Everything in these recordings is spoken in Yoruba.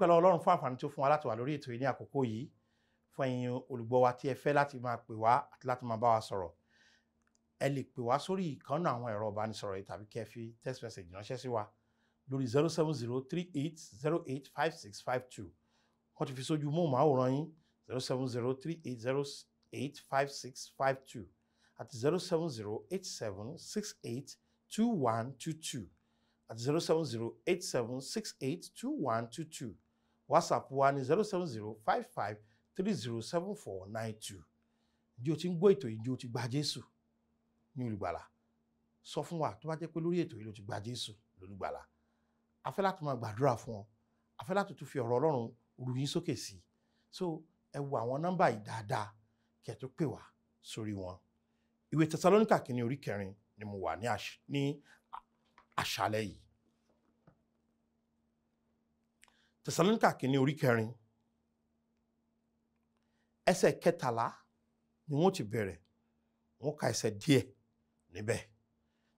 Dúpẹ́ lọ́wọ́ Ọlọ́run fún àǹfààní tó fún wa láti wà lórí ètò yìí ní àkókò yìí. Fún ẹ̀yin olùgbọ́ wa tí ẹ fẹ́ láti máa pè wá àti láti máa bá wa sọ̀rọ̀, ẹ lè pè wá sórí ìkànnà àwọn ẹ̀rọ ìbánisọ̀rọ̀ yìí tàbí kí ẹ fi text message ránṣẹ́ sí wa lórí 07038085652. Wọ́n ti fi sójú móhùnmáwòrán yín 07038085652 àti 07087682122 àti 07087682122. WhatsApp wa ní 07055307492. Ǹjẹ́ o ti ń gbọ́ ètò yìí? Ǹjẹ́ o ti gba Jésù ní olùgbàlà? Sọ fún wa tó bá jẹ́ pé lórí ètò yìí ló ti gba Jésù lólùgbàlà. A fẹ́ láti máa gbàdúrà fún ọ, a fẹ́ láti tún fi ọ̀rọ̀ Ọlọ́run rú yín sókè sí i. So ẹ wo àwọn nọ́mbà yìí dáadáa kí ẹ tó pè wá sórí wọn. Ìwé Tẹsalóníkà kìíní orí 4 ni mo wà ní àṣálẹ́ yìí. Tẹsalóníkà kìíní orí 4 ẹsẹ̀ 13 ni wọ́n ti bẹ̀rẹ̀, wọ́n ka ẹsẹ̀ díẹ̀ níbẹ̀.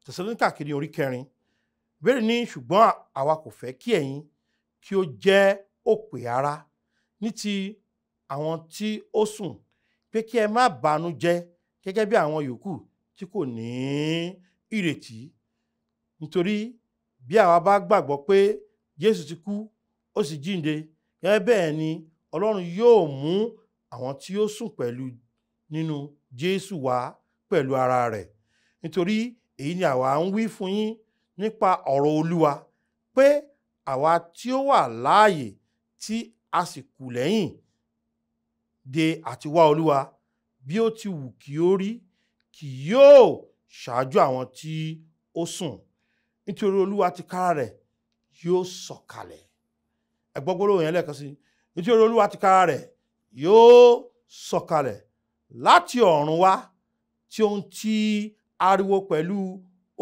Tẹsalóníkà kìíní orí 4 bẹ́ẹ̀ ni, ṣùgbọ́n àwa kò fẹ́ kí ẹ̀yin kí ó jẹ́ òpè ara ní ti àwọn tí ó sùn, pé kí ẹ má bànú jẹ́ gẹ́gẹ́ bí àwọn yòókù tí kò ní ìrètí. Nítorí bí àwa bá gbàgbọ́ pé Jésù ti kú ó sì jíǹde, gẹ́gẹ́ bẹ́ẹ̀ ni Ọlọ́run yóò mú àwọn tí ó sùn pẹ̀lú nínú Jésù wá pẹ̀lú ara rẹ̀. Nítorí èyí ni àwa ń wí fún yín nípa ọ̀rọ̀ Olúwa, pé àwa tí ó wà láàyè tí a sì kù lẹ́yìn de àti wá Olúwa, bí ó ti wù kí ó rí, kì yóò ṣáájú àwọn tí ó sùn. Nítorí Olúwa tìkára rẹ̀ yóò sọ̀kalẹ̀. Ẹ gbọ́ gbólóhùn yẹn lẹ́ẹ̀kan sí. Nítorí Olúwa tìkára rẹ̀ yóò sọ̀kalẹ̀ láti ọ̀run wá, tí ó ń ti ariwo pẹ̀lú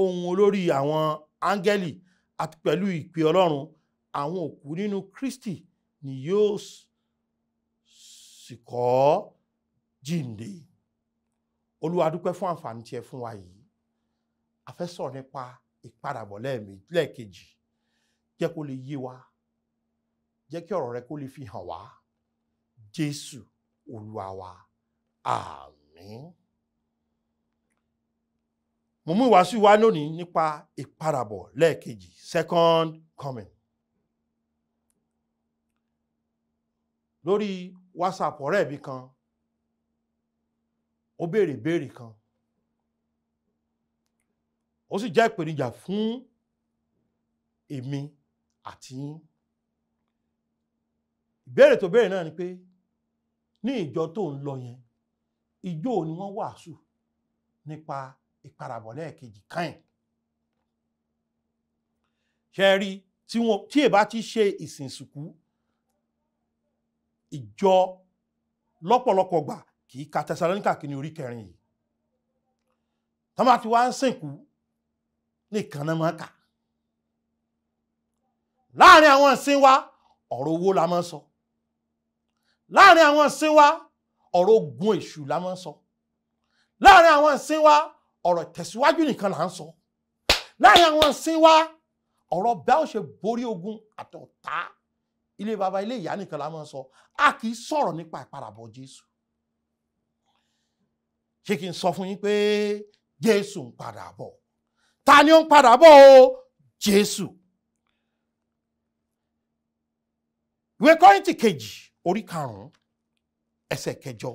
ohùn olórí àwọn áńgẹ́lì àti pẹ̀lú ìpè Ọlọ́run. Àwọn òkú nínú Kristi ni yóò sì kọ́ jíǹde. Olúwa, dúpẹ́ fún àǹfààní tí ẹ fún wa yìí. A fẹ́ sọ̀rọ̀ nípa ìpadàbọ̀ lẹ́ẹ̀kejì. Jẹ́ kó lè yé wa, jẹ́ kí ọ̀rọ̀ rẹ kó lè fi hàn wá. Jésù Olúwa wa, àmín. Mo mú ìwàásù wá lónìí nípa ìpadàbọ̀ lẹ́ẹ̀kejì, second coming. Lórí WhatsApp ọ̀rẹ́ mi kan, ó béèrè ìbéèrè kan, ó sì jẹ́ ìpèníjà fún èmi àti yín. Ìbéèrè tó béèrè náà ni pé, ní ìjọ tó ń lọ yẹn, ìjọ ni wọ́n wàásù nípa ìpadàbọ̀ lẹ́ẹ̀kejì káyìn? Ṣe rí, tí èbá ti ṣe ìsìn ìsìnkú, ìjọ lọ́pọ̀lọpọ̀ gbà kì í ka Tẹsalóníkà kìíní orí 4 yìí. Tọ́ bá ti wá ń sìnkú nìkan náà máa kà. Láàrin àwọn ìsìn wa, ọ̀rọ̀ owó la máa ń sọ. Láàrin àwọn ìsìn wa, ọ̀rọ̀ ogun èṣù la máa ń sọ. Láàrin àwọn ìsìn wa, ọ̀rọ̀ ìtẹ̀síwájú nìkan là ń sọ. Láàrin àwọn ìsìn wa, ọ̀rọ̀ bá ó ṣe borí ogun àtọ̀tá ilé baba ilé ìyá nìkan la máa ń sọ. A kì í sọ̀rọ̀ nípa ìpadàbọ̀ Jésù. Ṣé kí n sọ fún yín pé Jésù ń padà bọ̀? Ta ni ó ń padà bọ̀ o? Jésù. Ìwé Kọ́ríńtì kejì orí 5 ẹsẹ̀ 8.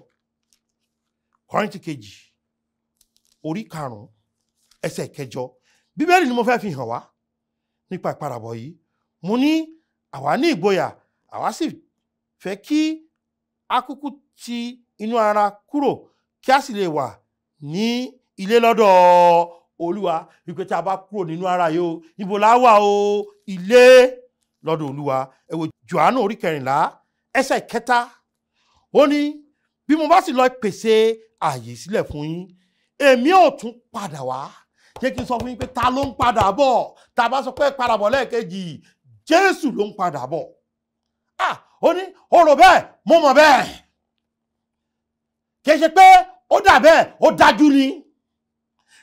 Kọ́ríńtì kejì orí 5 ẹsẹ̀ 8. Bíbélì ni mo fẹ́ fi hàn wá nípa ìpadàbọ̀ yìí. Mo ní àwa ní ìgboyà, àwa sì fẹ́ kí a kúkú ti inú ara kúrò, kí a sì lè wà ní ilé lọ́dọ̀ Olúwa. Wípé tí a bá kúrò nínú ara yìí o, níbo la wà o? Ilé lọ́dọ̀ Olúwa. Ẹ wo Jòhánù orí 14 ẹsẹ̀ 3. Ó ní, bí mo bá sì lọ pèsè ààyè sílẹ̀ fún yín, èmi ò tún padà wá. Jẹ́ kí n sọ fún yín pé ta ló ń padà bọ̀? Tá a bá sọ pé padà bọ̀ lẹ́ẹ̀kejì, Jésù ló ń padà bọ̀. Ó ní, ó rò bẹ́ẹ̀, mo mọ̀ bẹ́ẹ̀. Kì í ṣe pé ó dà bẹ́ẹ̀, ó dájú ni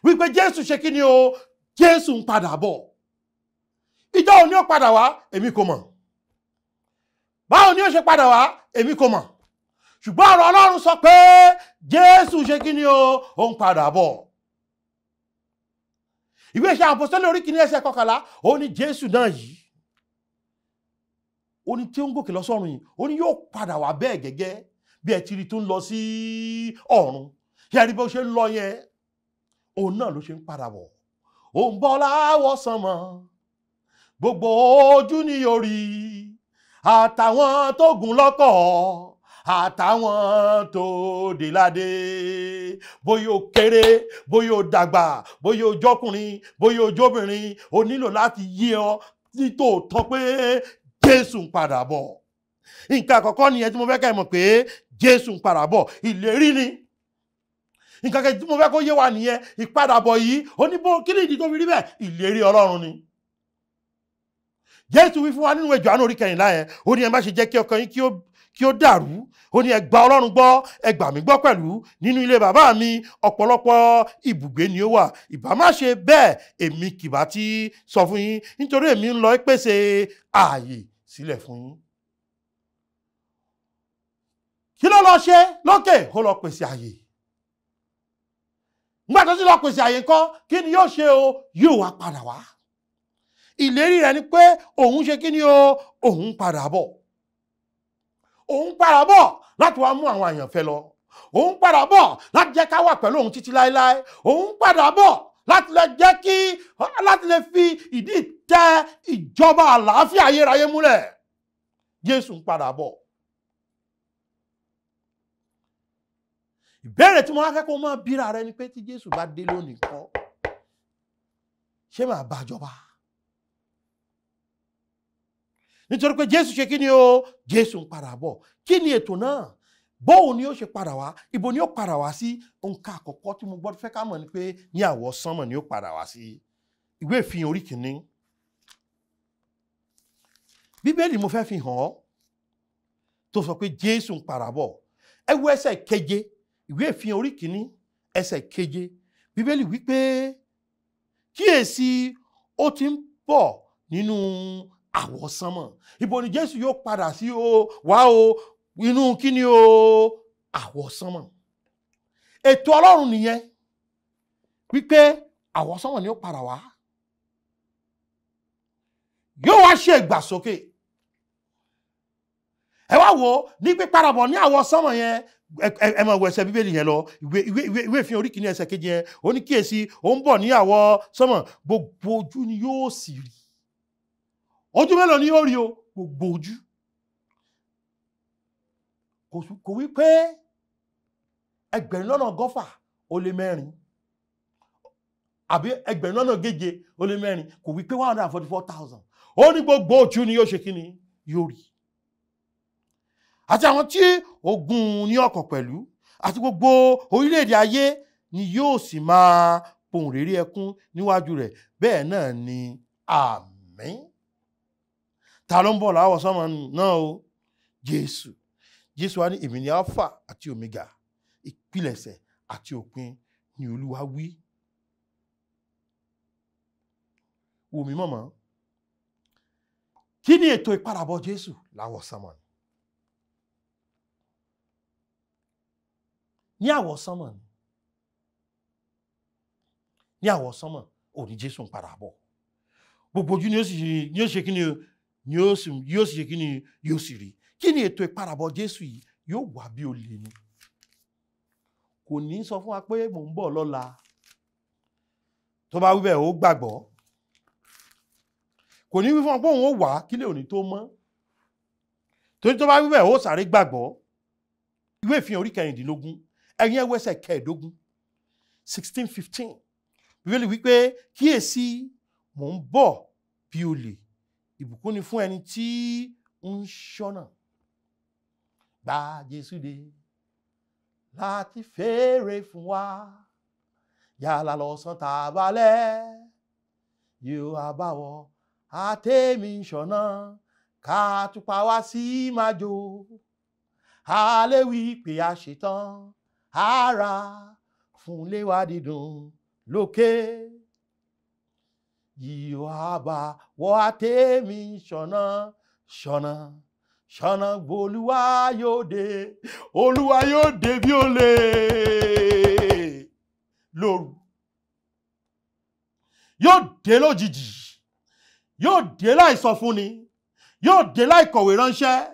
wípé Jésù ṣe kí ni o? Jésù ń padà bọ̀. Ìjọ́ òní ó padà wá, èmi kò mọ̀. ni ó ṣe padà wá? Èmi kò mọ̀. Ṣùgbọ́n ọ̀rọ̀ Ọlọ́run sọ pé Jésù ṣe kí ni o, ó ń padà bọ̀. Ìwé Iṣẹ́ Àwọn Àpọ́sítélì orí kìíní ẹsẹ̀ 11, ó ní Jésù náà yìí, ó ní tí ó ń gòkè lọ sọ́run yìí, ó ní yóò padà wá bẹ́ẹ̀ gẹ́gẹ́ bí ẹ ti rí tó ń lọ sí ọ̀run. Ṣé ẹ rí bó ṣe ń lọ yẹn? Òun náà ló ṣe ń padà bọ̀. Ó ń bọ̀ láwọ̀ sánmọ̀, gbogbo ojú ni yóò rí, àtàwọn tó gùn lọ́kọ̀, àtàwọn tó dé ládé. Bóyá o kéré, bóyá o dàgbà, bóyá o jọkùnrin, bóyá o jóbìnrin, o nílò láti yé ọ nítòótọ́ pé Jésù ń padà bọ̀. Nǹkan àkọ́kọ́ nìyẹn tí mo fẹ́ ká ẹ mọ̀ pé Jésù ń padà bọ̀, ìlérí ni. Nǹkan kejì tí mo fẹ́ kó yé wa nìyẹn, ìpadàbọ̀ yìí, ó ní bó kí ni ìdí tó fi rí bẹ́ẹ̀? Ìlérí Ọlọ́run ni. Jésù wí fún wa nínú Jòhánù orí 14 yẹn, ó ní ẹ má ṣe jẹ́ kí ọkàn yín kí ó dàrú. Ó ní ẹ gba Ọlọ́run gbọ́, ẹ gbà mí gbọ́ pẹ̀lú. Nínú ilé bàbá mi ọ̀pọ̀lọpọ̀ ibùgbé ni ó wà. Ìbá má ṣe bẹ́ẹ̀, èmi kì bá ti sọ fún yín, nítorí èmi ń lọ pèsè ààyè sílẹ̀ fún yín. Kí ló lọ ṣe lókè? Ó lọ pèsè ààyè. Nígbà tó sì lọ pèsè ààyè ńkọ́, kí ni yóò ṣe o? Yóò wá padà wá. Ìlérí rẹ̀ ni pé òun ṣe kí ni o? Òun padà bọ̀. Òun padà bọ̀ láti wá mú àwọn àyànfẹ́ lọ. Òun padà bọ̀ láti jẹ́ ká wà pẹ̀lú òun títí láéláé. Òun padà bọ̀ láti lè jẹ́ kí, láti lè fi ìdí tẹ ìjọba àlàáfíà ayérayé múlẹ̀. Jésù ń padà bọ̀. Ìbéèrè tí mo wá fẹ́ kó máa bíra rẹ ni pé tí Jésù bá dé lónìí kọ́, ṣé màá bá jọba? Nítorí pé Jésù ṣe kí ni o? Jésù ń padà bọ̀. Kí ni ètò náà? Bóun ni ó ṣe padà wá? Ibo ni ó padà wá sí? Nǹkan àkọ́kọ́ tí mo gbọ́dọ̀ fẹ́ ká mọ̀ ni pé ní àwọ̀ sánmọ̀ ni ó padà wá sí. Ìwé Ìfihàn orí 1. Bíbélì mo fẹ́ fi hàn ọ́ tó sọ pé Jésù ń padà bọ̀. Ẹ wo ẹsẹ̀ 7, ìwé Ìfihàn orí 1 ẹsẹ̀ 7. Bíbélì wí pé kíyèsí, ó ti ń bọ̀ nínú àwọsánmọ̀. Ibo ni Jésù yóò padà sí o? Wá o, inú kí ni o? Àwọsánmọ̀. Ètò Ọlọ́run nìyẹn wípé àwọsánmọ̀ ni ó padà wá. Yóò wá ṣe ìgbàsókè. Ẹ wá wo ní pípadàbọ̀ ní àwọsánmọ̀ yẹn, ẹ máa wo ẹsẹ̀ Bíbélì yẹn lọ. Ìwé Ìfihàn orí 1 ẹsẹ̀ 7 yẹn, ó ní kíyèsí, ó ń bọ̀ ní àwọsánmọ̀, gbogbo ojú ni yóò sì rí. Ojú mélòó ni yóò rí o? Gbogbo ojú. Kò wí pé 6,400 àbí 7,400, kò wí pé 144,000. Ó ní gbogbo ojú ni yóò ṣe kí ni? Yóò rí. Àti àwọn tí ogun ní ọkàn pẹ̀lú, àti gbogbo orílẹ̀-èdè ayé ni yóò sì máa pohùn réré ẹkún níwájú rẹ̀. Bẹ́ẹ̀ náà ni àmín. Ta ló ń bọ̀ láwọ̀ sánmọ̀ náà o? Jésù. Jésù wá ní èmi ni Alpha àti Omega, ìpilẹ̀ṣẹ̀ àti òpin ni Olúwa wí. Wò mí mọ̀mọ́. Kí ni ètò ìpadàbọ̀ Jésù láwọ̀ sánmọ̀ ni? Ní àwọ̀ sánmọ̀ ni. Ní àwọ̀ sánmọ̀, òní Jésù ń padà bọ̀. Gbogbo ojú ni ó sì ṣe kí ni o? Yóò sì ṣe kí ni? Yóò sì rí. Kí ni ètò ìpadàbọ̀ Jésù yìí? Yóò wá bí olè ni. Kò ní sọ fún wa pé mò ń bọ̀ lọ́la. Tó bá wí bẹ́ẹ̀, ó gbàgbọ́. Kò ní wí fún wa pé òun ó wá kí lè òní tó mọ́. Torí tó bá wí bẹ́ẹ̀, ó sáré gbàgbọ́. Ìwé Ìfihàn orí 16, ẹ̀yin ẹ wo ẹsẹ̀ 15, 16-15. Bíbélì wí pé kíyèsí, mò ń bọ̀ bí olè. Ìbùkún ni fún ẹni tí ń ṣọ́nà. Gba Jésù dé láti fèrè fún wa. Yálà lọ́sàn tàbálẹ̀, yóò wá bá wọ àtẹ̀mí ṣọ̀nà. Ká túpa wá sí májò. A lè wí pé a ṣetán ara fún léwá dídùn lókè. Yóò wá bá wọ àtẹ̀mí ṣọ̀nà, ṣọ̀nà, Ṣọ̀nà Olúwa yóò dé, Olúwa yóò dé bí olè lóru. Yóò dé lójijì, yóò dé láì sọ fúnni, yóò dé láì kọ̀wé ránṣẹ́,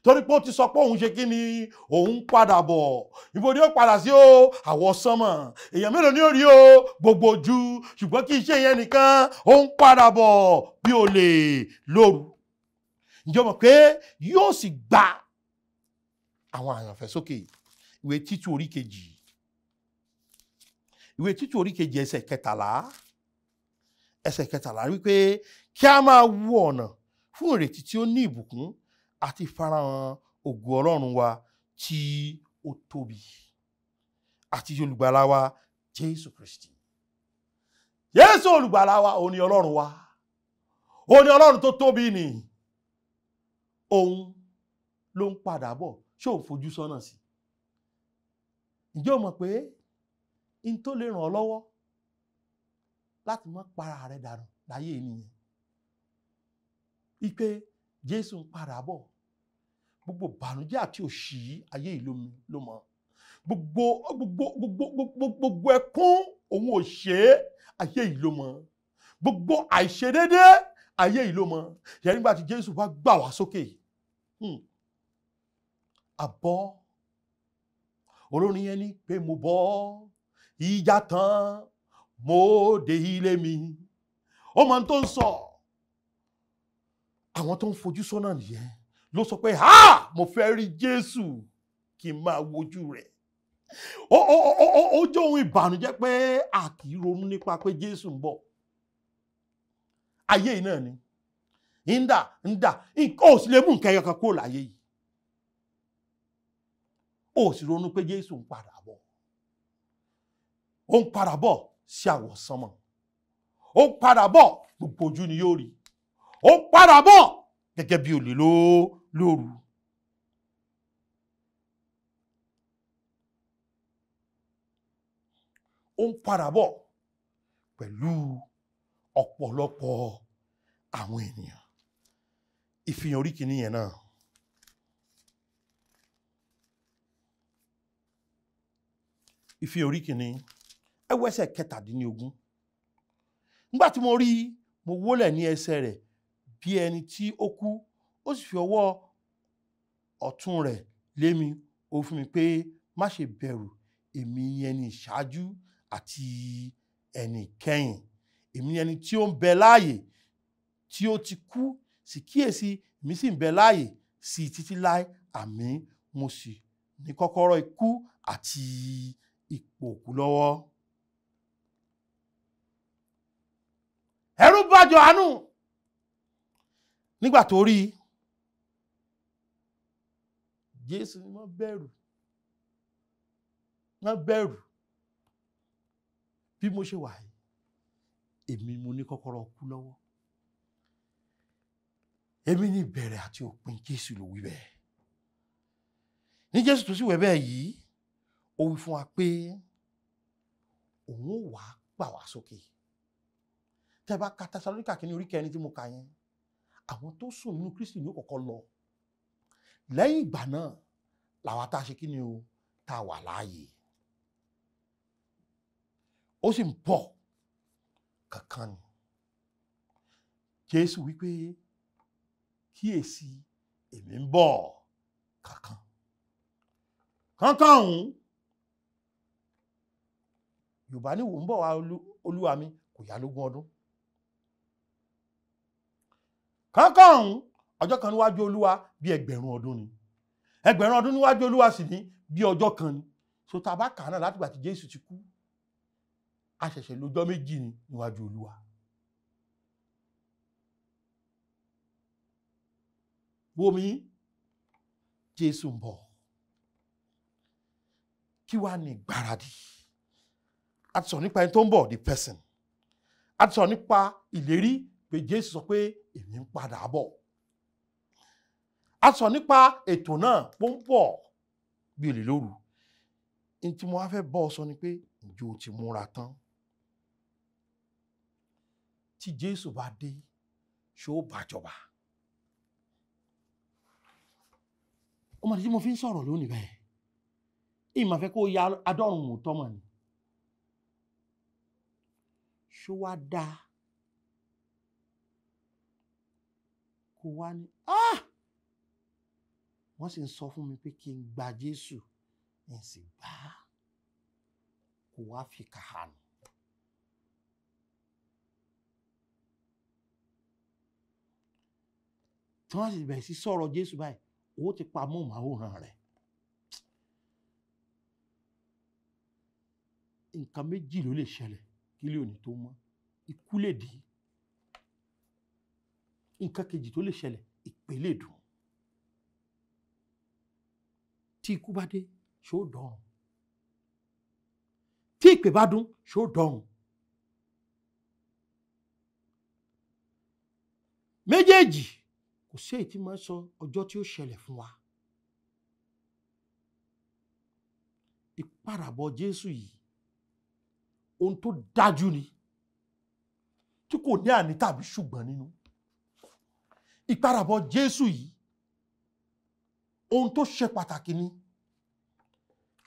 torí pé ó ti sọ pé òun ṣe kí ni, òun padà bọ̀. Ibo ni ó padà sí o? Àwọ̀ sánmọ̀. Èèyàn mélòó ni ó rí o? Gbogbo ojú. Ṣùgbọ́n kì í ṣe ìyẹn nìkan, ó ń padà bọ̀ bí olè lóru. Ǹjẹ́ o mọ̀ pé yóò sì gba àwọn àyànfẹ́ sókè? Ìwé Títù orí kejì, ìwé Títù orí kejì ẹsẹ̀ kẹtàlá, ẹsẹ̀ kẹtàlá wípé kí a máa wú ọ̀nà fún ìrètí tí ó ní ìbùkún àti ìfarahàn ògo Ọlọ́run wa tí ó tóbi àti olùgbàlà wa Jésù Kristi. Jésù olùgbàlà wa, òun ni Ọlọ́run wa, òun ni Ọlọ́run tó tóbi ni. Òun ló ń padà bọ̀. Ṣé òun fojú sọ́nà sí? Ǹjẹ́ o mọ̀ pé n tó lè ràn ọ́ lọ́wọ́ láti má para rẹ dànù láyé ènìyàn, ipe Jésù ń padà bọ̀, gbogbo bànújẹ́ àti òṣì ayé yìí ló mọ̀, gbogbo gbogbo gbogbo gbogbo gbogbo ẹkún òun ò ṣe é, ayé yìí ló mọ̀, gbogbo àìṣedédé ayé yìí ló mọ̀. Yẹn nígbà tí Jésù bá gbà wá sókè, àbọ̀ olórin yẹn ní pé mo bọ́ ìjà tán, mo dé ilé mi. Ó mọ tó ń sọ. Àwọn tó ń fojú sọ́nà nìyẹn ló sọ pé ha, mo fẹ́ rí Jésù kí n máa wojú rẹ̀. Ó jẹ́ ohun ìbànújẹ́ pé a kì í ronú nípa pé Jésù ń bọ̀. Ayé yìí náà ni ńdà ńdà, ó sì lè mú nǹkan ẹyọ kan kúrò láyé yìí. Ó sì ronú pé Jésù ń padà bọ̀. Ó ń padà bọ̀ sí àwọ̀sánmọ̀. Ó ń padà bọ̀, gbogbo ojú ni yóò rí. Ó ń padà bọ̀ gẹ́gẹ́ bí olè lóru. Ó ń padà bọ̀ pẹ̀lú ọ̀pọ̀lọpọ̀ àwọn ènìyàn. Ìfihàn orí kìíní yẹn náà. Ìfihàn orí kìíní, ẹ wo ẹsẹ̀ 17. Nígbà tí mo rí i, mo wólẹ̀ ní ẹsẹ̀ rẹ̀ bí ẹni tí ó kú, ó sì fi ọwọ́ ọ̀tún rẹ̀ lé mi, ó fún mi pé má ṣe bẹ̀rù, èmi ni ẹni ìṣáájú àti ẹni ìkẹyìn, èmi ni ẹni tí ó ń bẹ láàyè tí ó ti kú, sì kíyèsí, èmi sì ń bẹ láàyè sí títí láé, àmín, mo sì ní kọ́kọ́rọ́ ikú àti ipò òkú lọ́wọ́. Ẹ̀rù bà Jòhánù nígbà tó rí Jésù ní má bẹ̀rù, má bẹ̀rù, bí mo ṣe wà yìí, èmi mo ní kọ́kọ́rọ́ kú lọ́wọ́, èmi ní ìbẹ̀rẹ̀ àti òpin. Jésù ló wí bẹ́ẹ̀. Ní Jésù tó sì wẹ̀ bẹ́ẹ̀ yìí, ó wí fún wa pé òun ó wá gbà wá sókè. Tẹ́ bá ka Tẹsalóníkà kìíní orí kẹrin tí mo kà yẹn, àwọn tó sùn nínú Kristi ní ó kọ́kọ́ lọ. Lẹ́yìn ìgbà náà làwa tá a ṣe kí ni o, tá a wà láàyè. Ó sì ń bọ̀ kankan ni. Jésù wípé kíyèsí, èmi ń bọ̀ kankan. Kankan ọ̀hún, Yorùbá ní wò ń bọ̀ wá Olúwa mi, kò yá lógún ọdún. Kankan ọ̀hún, ọjọ́ kan níwájú Olúwa bí ẹgbẹ̀rún ọdún ni. Ẹgbẹ̀rún ọdún níwájú Olúwa sì ní bí ọjọ́ kan ni. So tá a bá kà á náà látìgbà tí Jésù ti kú, a ṣẹ̀ṣẹ̀ lọ́jọ́ méjì ni níwájú Olúwa. Wo mi, Jésù ń bọ̀. Kí wàá ní ìgbáradì? A ti sọ nípa ẹni tó ń bọ̀, the person. A ti sọ nípa ìlérí pé Jésù sọ pé èmi ń padà bọ̀. A sọ nípa ètò náà pó ń bọ̀ bí olè lóru. N tí mo wá fẹ́ bọ́ ọ sọ ni pé ǹjẹ́ o ti múra tán? Tí Jésù bá dé, ṣé ó bàjọba? Ọmọdé tí mo fi ń sọ̀rọ̀ lónìí bẹ́ẹ̀, ìmọ̀ fẹ́ kó ya adọ́run mò tọ́mọ̀ ni. Ṣó wá dáa kó wá ní wọ́n sì ń sọ fún mi pé kí n gba Jésù, n sì gbà á, kó wá fi kàhánù. Tí wọ́n sì bẹ̀rẹ̀ sí sọ̀rọ̀ Jésù báyìí, owó ti pa móhùnmáwòrán rẹ̀. Nǹkan méjì ló lè ṣẹlẹ̀ kí lè òní tó mọ́. Ikú lè dé. Nǹkan kejì tó lè ṣẹlẹ̀, ìpè lè dùn. Tí ikú bá dé, ṣó dọ̀run. Tí ìpè bá dún, ṣó dọ̀run. Méjèèjì kò sí èyí tí máa ń sọ ọjọ́ tí ó ṣẹlẹ̀ fún wa. Ìpadàbọ̀ Jésù yìí, ohun tó dájú ni, tí kò ní àní tàbí ṣùgbọ́n nínú. Ìpadàbọ̀ Jésù yìí, ohun tó ṣe pàtàkì ni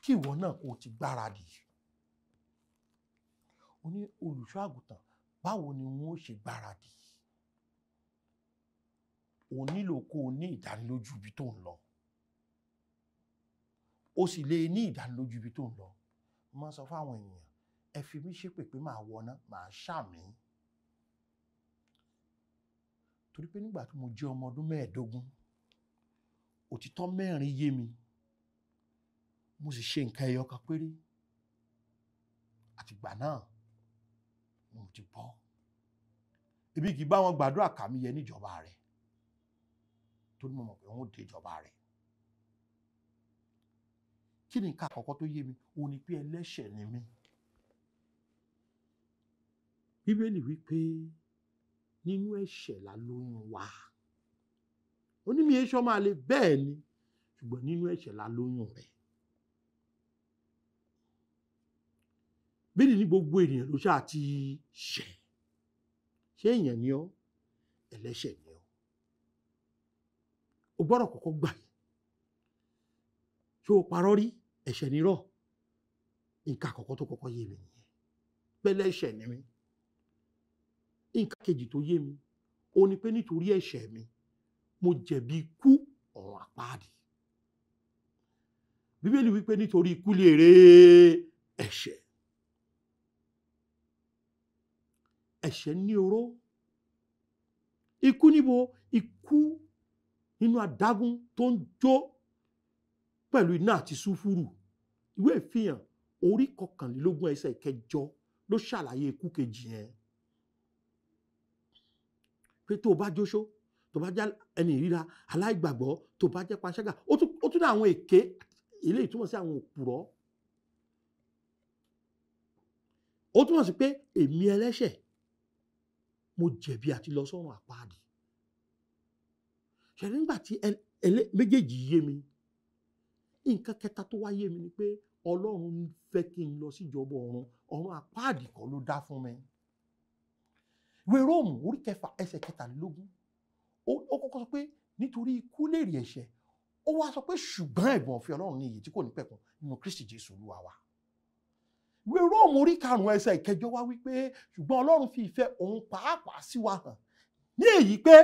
kí ìwọ náà kó o ti gbáradì. Ó ní olùṣọ́ àgùntàn, báwo ni wọ́n ó ṣe gbáradì? O nílò kó o ní ìdánilójú ibi tó ń lọ. O sì lè ní ìdánilójú ibi tó ń lọ. Mo máa ń sọ fún àwọn ènìyàn, ẹ fi mí ṣépè pé màá wọná, màá ṣàmì. Torí pé nígbà tí mo jẹ́ ọmọ ọdún 25, òtítọ́ 4 yé mi. Mo sì ṣe nǹkan ẹyọ kan péré. Àtìgbà náà ni mo ti bọ́. Èmi kì í bá wọn gbàdúrà kà mí yẹ níjọba rẹ̀. Torí mo mọ̀ pé wọ́n ó dé ìjọba rẹ̀. Kí ni nǹkan àkọ́kọ́ tó yé mi? Òun ni pé ẹlẹ́ṣẹ̀ ni mí. Bíbélì wí pé nínú ẹ̀ṣẹ̀ la lóyún wa. Ó ní mi èso máa le bẹ́ẹ̀ ni, ṣùgbọ́n nínú ẹ̀ṣẹ̀ la lóyún rẹ̀. Bíbélì ní gbogbo ènìyàn ló ṣáà ti ṣẹ̀. Ṣé èèyàn ni ọ́? Ẹlẹ́ṣẹ̀ ni ọ́. O gbọ́dọ̀ kọ́kọ́ gbà yẹn. Ṣé o parọ́ rí? Ẹ̀ṣẹ̀ ni rọ̀. Nǹkan àkọ́kọ́ tó kọ́kọ́ yé mi nìyẹn. Pẹ́lẹ́ṣẹ̀ ni mí. Nǹkan kejì tó yé mi, ó ní pé nítorí ẹ̀ṣẹ̀ mi, mo jẹ̀bi ikú ọ̀run àpáàdì. Bíbélì wípé nítorí ikú lè rè ẹ̀ṣẹ̀. Ẹ̀ṣẹ̀ ní oró. Ikú níbo? Ikú nínú adágún tó ń jó pẹ̀lú iná àti súfúrù. Ìwé ìfihàn orí 21 ẹsẹ̀ 8 ló ṣàlàyé ikú kejì yẹn. Pé tó o bá jóṣó, tó bá jẹ́ ẹni ìríra, aláìgbàgbọ́, tó bá jẹ́ panṣágà, ó tún ní àwọn èké, eléyìí túmọ̀ sí àwọn òpùrọ́. Ó túmọ̀ sí pé èmi ẹlẹ́ṣẹ̀, mo jẹ̀bi àti lọ sọ́run àpáàdì. Ṣẹ̀rí nígbà tí méjèèjì yé mi, nǹkan kẹta tó wá yé mi ni pé Ọlọ́run fẹ́ kí n lọ síjọba ọ̀run, ọ̀run àpáàdì kọ́ ló dá fún mi. Ìwé Róòmù orí 6 ẹsẹ̀ 23, ó kọ́kọ́ sọ pé nítorí ikú lè rí ẹ̀ṣẹ̀, ó wá sọ pé ṣùgbọ́n ẹ̀bùn ọ̀fẹ́ Ọlọ́run ní iyì tí kò ní pẹ̀kun nínú Kristi Jésù Olúwa wa. Ìwé Róòmù orí 5 ẹsẹ̀ 8 wá wípé ṣùgbọ́n Ọlọ́run fi ìfẹ́ òun pàápàá sí wa hàn ní èyí pé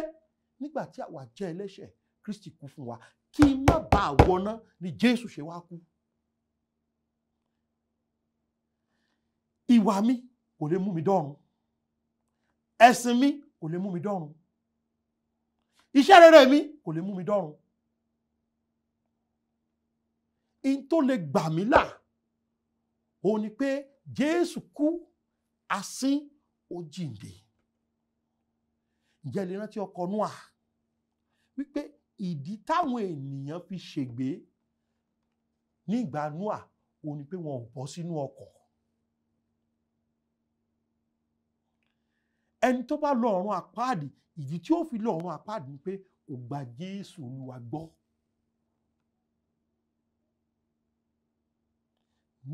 nígbà tí àwa jẹ́ ẹlẹ́ṣẹ̀, Kristi kú fún wa kí má bàa wọná ni Jésù ṣe wá kú. Ìwà mi kò lè mú mi dọ́run. Ẹ̀sìn mi kò lè mú mi dọ́run. Iṣẹ́ rere mi kò lè mú mi dọ́run. In tó lè gbà mí là, òun ni pé Jésù kú, asín, ó jíǹde. Ǹjẹ́ ẹ lè rántí ọkọ̀ Nóà wípé ìdí táwọn ènìyàn fi ṣègbé ní ìgbà Nóà, òun ni pé wọn ò bọ́ sínú ọkọ̀. Ẹni tó bá lọ ọ̀run àpáàdì, ìdí tí ó fi lọ ọ̀run àpáàdì ni pé kò gba Jésù Olúwa gbọ́.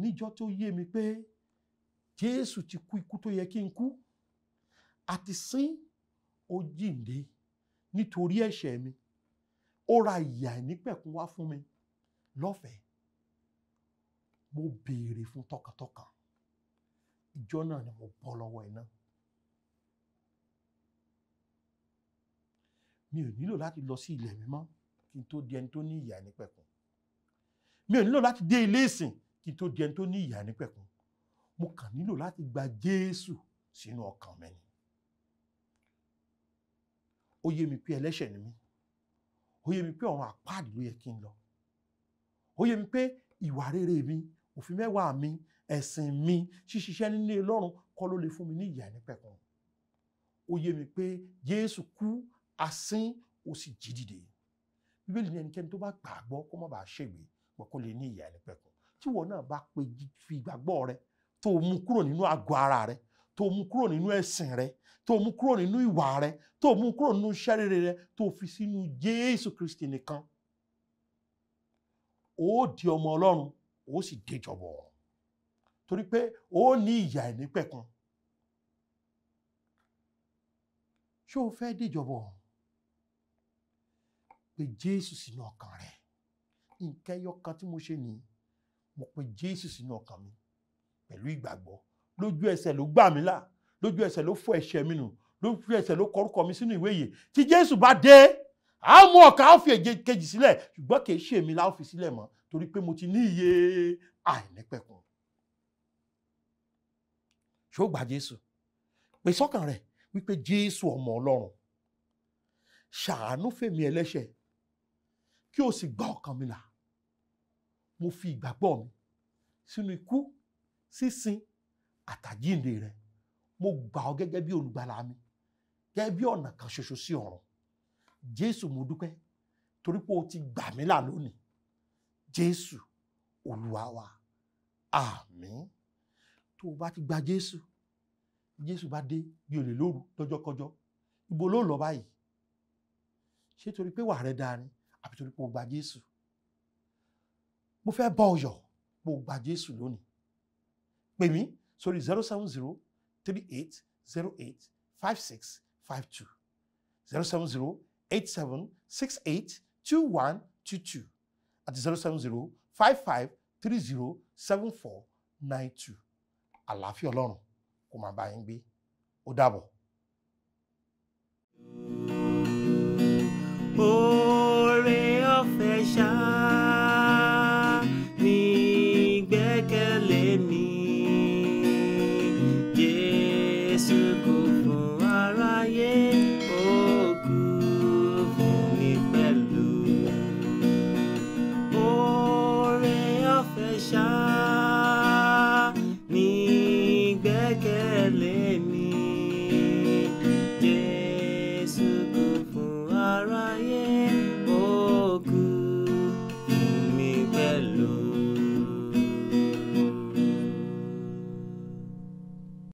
Níjọ́ tó yé mi pé Jésù ti kú ikú tó yẹ kí n kú, àti sín, ó jíǹde nítorí ẹ̀ṣẹ̀ mi. Ó ra ìyè àìnípẹ̀kun wá fún mi lọ́fẹ̀ẹ́. Mo béèrè fún tọkàntọkàn. Ìjọ náà ni mo bọ́ lọ́wọ́ iná. Mi ò nílò láti lọ sí ilẹ̀ mímọ́ kí n tó di ẹni tó ní ìyè àìnípẹ̀kun. Mi ò nílò láti dé ilé ìsìn kí n tó di ẹni tó ní ìyè àìnípẹ̀kun. Mo kàn nílò láti gba Jésù sínú ọkàn mi ni. Ó yé mi pé ẹlẹ́ṣẹ̀ ni mí. Ó yé mi pé ọ̀run àpáàdì ló yẹ kí n lọ. Ó yé mi pé ìwà rere mi, òfin mẹ́wàá mi, ẹ̀sìn mi, ṣíṣiṣẹ́ nílé Ọlọ́run kọ́ ló lè fún mi ní ìyè àìnípẹ̀kun. Ó yé mi pé Jésù kú, asín, ó sì jí dìde. Bíbélì ní ẹnikẹ́ni tó bá gbàgbọ́ kó má bàa ṣègbé, pé kó lè ní ìyè àìnípẹ̀kun. Tí ìwọ náà bá pe fi ìgbàgbọ́ rẹ tó mú kúrò nínú àgọ́ ara rẹ, tó mú kúrò nínú ẹ̀sìn rẹ, tó mú kúrò nínú ìwà rẹ, tó mú kúrò nínú iṣẹ́ rere rẹ, tó fi sínú Jésù Kristi nìkan, ó di ọmọ Ọlọ́run, ó sì déjọba ọ̀run. Torí pé ó ní ìyè àìnípẹ̀kun. Ṣé o fẹ́ déjọba ọ̀run? Pe Jésù sínú ọkàn rẹ. Nǹkan ẹyọ kan tí mo ṣe nìyí, mo pe Jésù sínú ọkàn mi pẹ̀lú ìgbàgbọ́. Lójú ẹsẹ̀ ló gbà mí là, lójú ẹsẹ̀ ló fọ ẹ̀ṣẹ̀ mi nù, lójú ẹsẹ̀ ló kọrúkọ mi sínú ìwé ìyè. Tí Jésù bá dé, a mú ọkàn, á fi èje kejì sílẹ̀, ṣùgbọ́n kì í ṣe èmi la ó fi sílẹ̀ mọ́, torí pé mo ti ní ìyè àìnípẹ̀kun. Ṣé o gba Jésù? Pè sọ́kàn rẹ̀ wípé Jésù ọmọ Ọlọ́run, ṣàánú fèmí ẹlẹ́ṣẹ̀ kí o sì gba ọkàn mi là. Mo fi ìgbàgbọ́ mi sínú ikú, sísin àtàjíǹde rẹ. Mo gbà ọ́ gẹ́gẹ́ bí olùgbàlà mi, gẹ́gẹ́ bí ọ̀nà kan ṣoṣo sí ọ̀run. Jésù, mo dúpẹ́ torí pé o ti gbà mí là lónìí. Jésù Olúwa wa, àmín. Tó o bá ti gba Jésù, Jésù bá dé bí olè lóru lọ́jọ́kọjọ́, ibo ló lọ báyìí? Ṣé torí pé wà rẹ dáa ni àbí torí pé o gba Jésù? Mo fẹ́ bá ọ yọ̀ pé o gba Jésù lónìí. Pè mí sórí 070 38 08 56 52, 070 87 68 21 22 àti 070 55 30 74 92. Àlàáfíà Ọlọ́run kó máa bá yín gbé. Ó dàbọ̀. Oh.